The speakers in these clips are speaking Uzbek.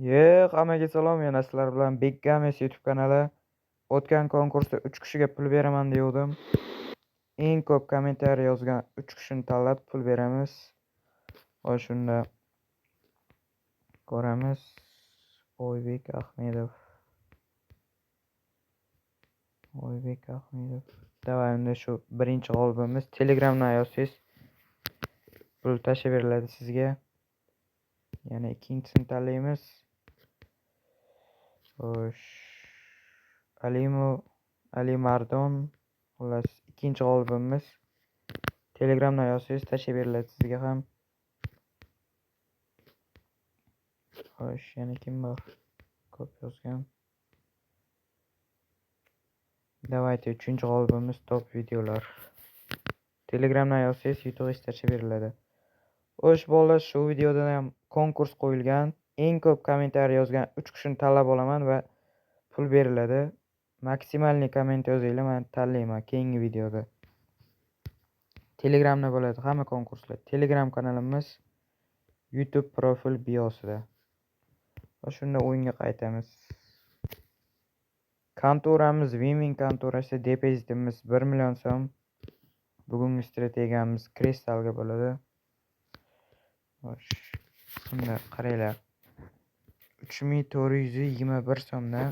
Hammaga salom, yana sizlar bilan Big Games YouTube kanali. O'tgan konkursda 3 kishiga pul beraman degandim. Eng ko'p kommentariy yozgan 3 kishini tanlab pul beramiz. Va shunda ko'ramiz. Oybek Ahmedov. Oybek Ahmedov. Davay unda shu birinchi g'olibimiz. Telegramdan yozsangiz pul tashlab beriladi sizga. Yana ikkinchisini tanlaymiz. Xo'sh. Alimardon, xullas ikkinchi g'olibimiz. Telegramdan yozsangiz tashlab beriladi sizga ham. Xo'sh, yana kim bor? Ko'p yozgan. Давайте uchinchi g'olibimiz top videolar. Telegramdan yozsangiz yutug'ingiz tashlab beriladi. Xo'sh, bolalar, shu videoda ham konkurs qo'yilgan. Eng ko'p kommentariy yozgan 3 kishini tanlab olaman va pul beriladi. Maksimalniy komment yozinglar, men tanlayman keyingi videoda. Telegramda bo'ladi hamma konkurslar. Telegram kanalimiz YouTube profil biosida. Va shunda o'yinga qaytamiz. Kontoramiz Winwin kontorasi, depozitimiz 1 million so'm. Bugungi strategiyamiz kristalga bo'ladi. Xo'sh, shunda qaranglar. 3421 so'mdan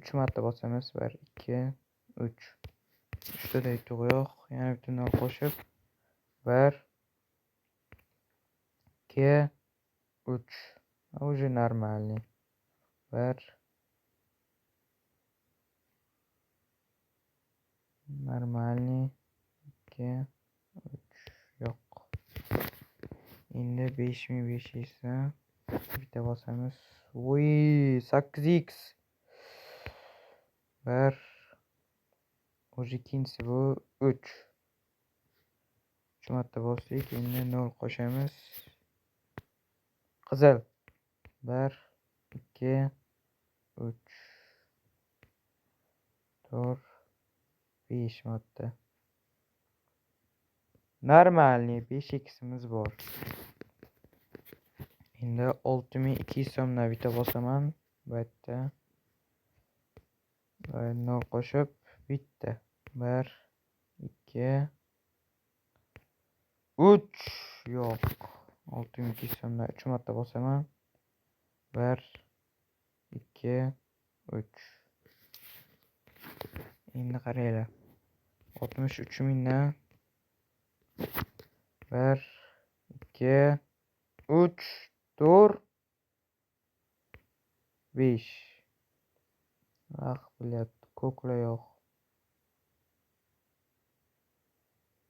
3 marta bosamiz. 1 2 3. Uchtada yutuq yo'q. Yana bitta nol qo'shib 1 2 3. Уже нормальный. 1 нормальный 2 3 yo'q. Endi 5500 bitta bosamiz. Voy, 8x. 1 уже ikkinchisi bu 3. 3 marta bosdik. Endi 0 qo'shamiz. Qizil. 1 2 3 4 5 marta. Normalniy 5x'imiz bor. Endi 6200 so'mdan bitta bosaman. Bu yerda va 0 qo'shib bitta. 1 2 3 yo'q. 6200 so'mdan 3 marta bosaman. 1 2 3. Endi qaranglar. 63 mingdan 1 2 3 4 5. Ah, блядь, ko'kla yo'q.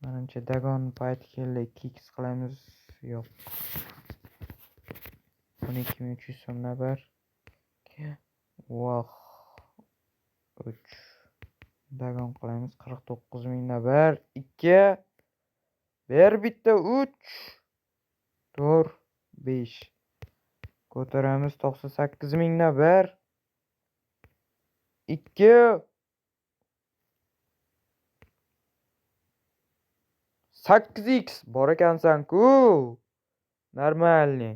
Manimcha dagon payti keldi. 2x qilamiz. Yo'q. 12300 so'mdan 1 2 voh 3. Dagon qilamiz. 49 mingdan 1 2 ber bitta 3 4 5. Ko'taramiz 98 mingdan 1 2 8x bor ekansan-ku. Normalniy.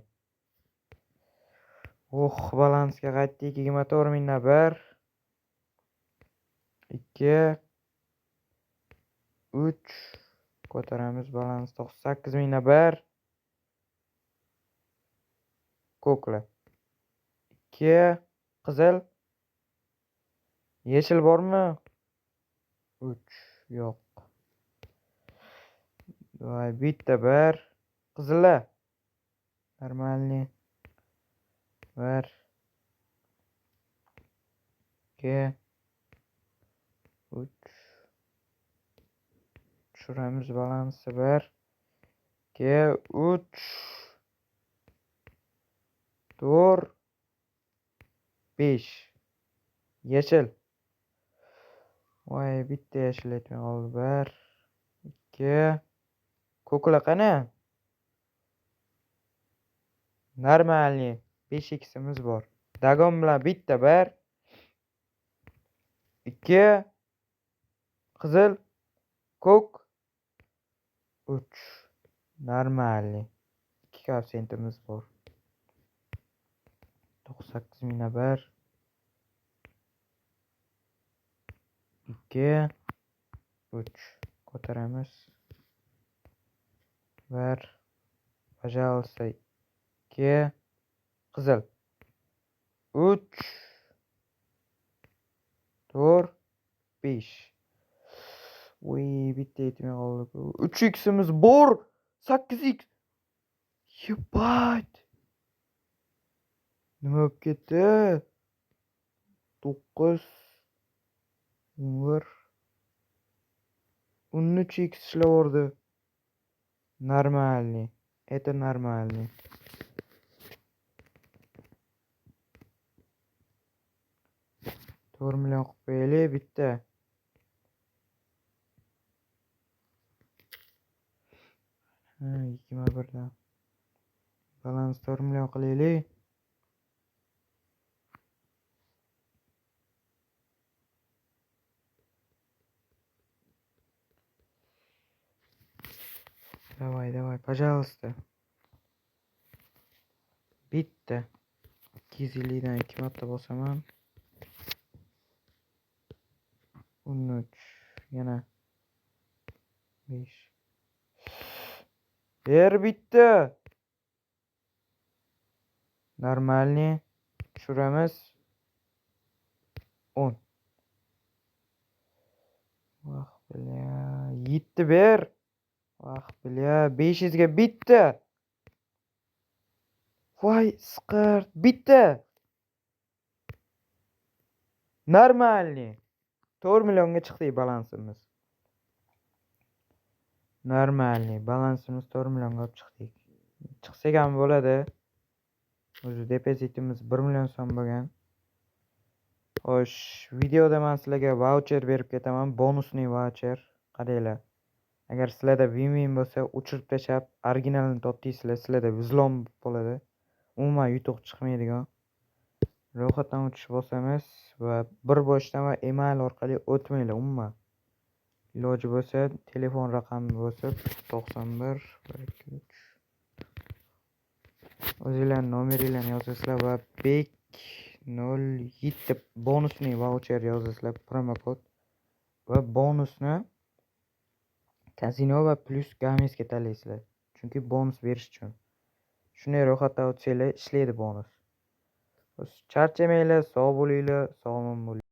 Oh, balansga qaytdik. 24 mingdan 1 2 3. Ko'taramiz balans 98 mingdan 1 ko'kla 2 qizil yeshil bormi? 3 yo'q. Voy, bitta 1 qizila. Normalniy. 1 2 3. Tushiramiz balansni. 1 2 3 4 5. Yashil. Voy, bitta yashil yetmay qoldi. 1 2 ko'kla qani? Normalniy 5x'imiz bor. Dagon bilan bitta 1 2 qizil ko'k 3. Normalniy 2 koeffitsiyentimiz bor. Yo'q, 8 mingda 1. 2 3 ko'taramiz. 1 пожалуйста 2 qizil. 3 4 5. Voy, bitta yetmay qoldi. 3x'imiz bor. 8x. Yebat. Nima bo'lib ketdi? 9 11 13x ishlavordi. Нормальный. Это нормальный. 4 million qilib qo'yaylik bitta. Ha, 21 dan. Balans 4 million qilaylik. Давай, давай, пожалуйста. Bitta. 250 dan 2 marta bosaman. 13 yana 5. Ber bitta. Нормальный. Tushiramiz. 10. Vah, бля. 7 ber. Vah, бля. 500 ga bitta. Voy, siqirt. Bitta. Нормальный. 4 millionga chiqdi balansimiz. Нормальный. Balansimiz 4 millionga olib chiqdik. Chiqsak ham bo'ladi. O'zi depozitimiz 1 million so'm bo'lgan. Xo'sh, videoda men sizlarga voucher berib ketaman, bonusli voucher. Qaranglar. Agar sizlarda win-win bo'lsa, o'chirib tashlab, originalini topdiysizlar, sizlarda взлом bo'ladi. Umuman yutuq chiqmaydigan. Ro'yxatdan o'tish bosamiz va bir boshdan va email orqali o'tmanglar umuman. Iloji bo'lsa, telefon raqami bosib 91 1 2 3 o'zinglar nomeringlarni yozasizlar va bek 07 bonusli voucher yozasizlar, promokod va bonusni kazino va plus gamesga tanlaysizlar. Chunki bonus berish uchun. Shunday ro'yxatdan o'tsanglar ishlaydi bonus. Charchamanglar, sog' bo'linglar, sog'lom bo'linglar.